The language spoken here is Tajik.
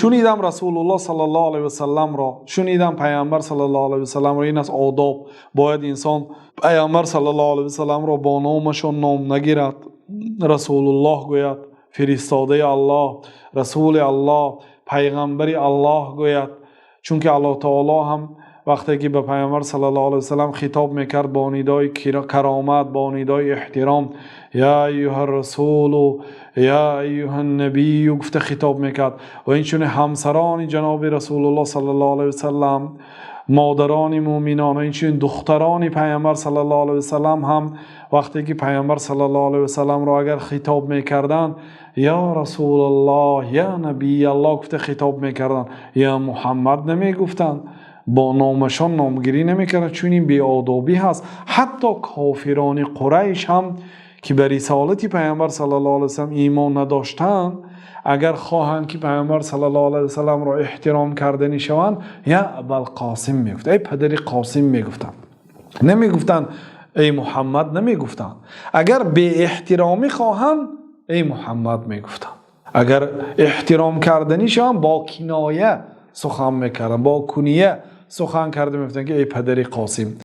Шунидам Расулуллоҳ саллаллоҳу алайҳи васалламро, шунидам Паёмбар саллаллоҳу алайҳи васалламро. Ин аст одоб. Бояд инсон Паёмбар саллаллоҳу алайҳи васалламро бо номашон ном нагирад, Расулуллоҳ гӯяд, фиристодаи Аллоҳ, Расулуллоҳ, Паёмбари Аллоҳ гӯяд. Чунки Аллоҳи таъоло ҳам вақте ки ба Паёмбар саллаллоҳу алайҳи васаллам хитоб мекард, бо нидои карамат, бо нидои эҳтиром, «Ё айюҳар-расул», «Ё айюҳан-набий» гуфта хитоб мекард. Ва инчунин ҳамсарони ҷаноби Расулуллоҳ саллаллоҳу алайҳи васаллам, модарони мӯъминон ва инчунин духтарони Паёмбар саллаллоҳу алайҳи васаллам ҳам вақте ки Паёмбар саллаллоҳу алайҳи васалламро агар хитоб мекарданд, «Ё Расулуллоҳ», «Ё Набиюллоҳ» гуфта хитоб мекарданд, «Ё Муҳаммад» намегуфтанд, бо номашон номгирӣ намекарданд. Чун ин беадабӣ ҳаст. Ҳатто кофирони Қурайш ҳам ки ба рисолати Паёмбар саллаллоҳу алайҳи васаллам имон надоштанд, агар хоҳанд ки Паёмбар саллаллоҳу алайҳи васалламро эҳтиром карданӣ шаванд, «Ё Абал-Қосим» мегуфт, эй падари Қосим мегуфтанд, намегуфтанд эй Муҳаммад намегуфтанд. Агар беэҳтиромӣ хоҳанд, эй Муҳаммад мегуфтанд. Агар эҳтиром карданӣ шаванд, бо киноя сухан мекарданд, бо кунья сухан карда мегуфтанд ки эй падари Қосим.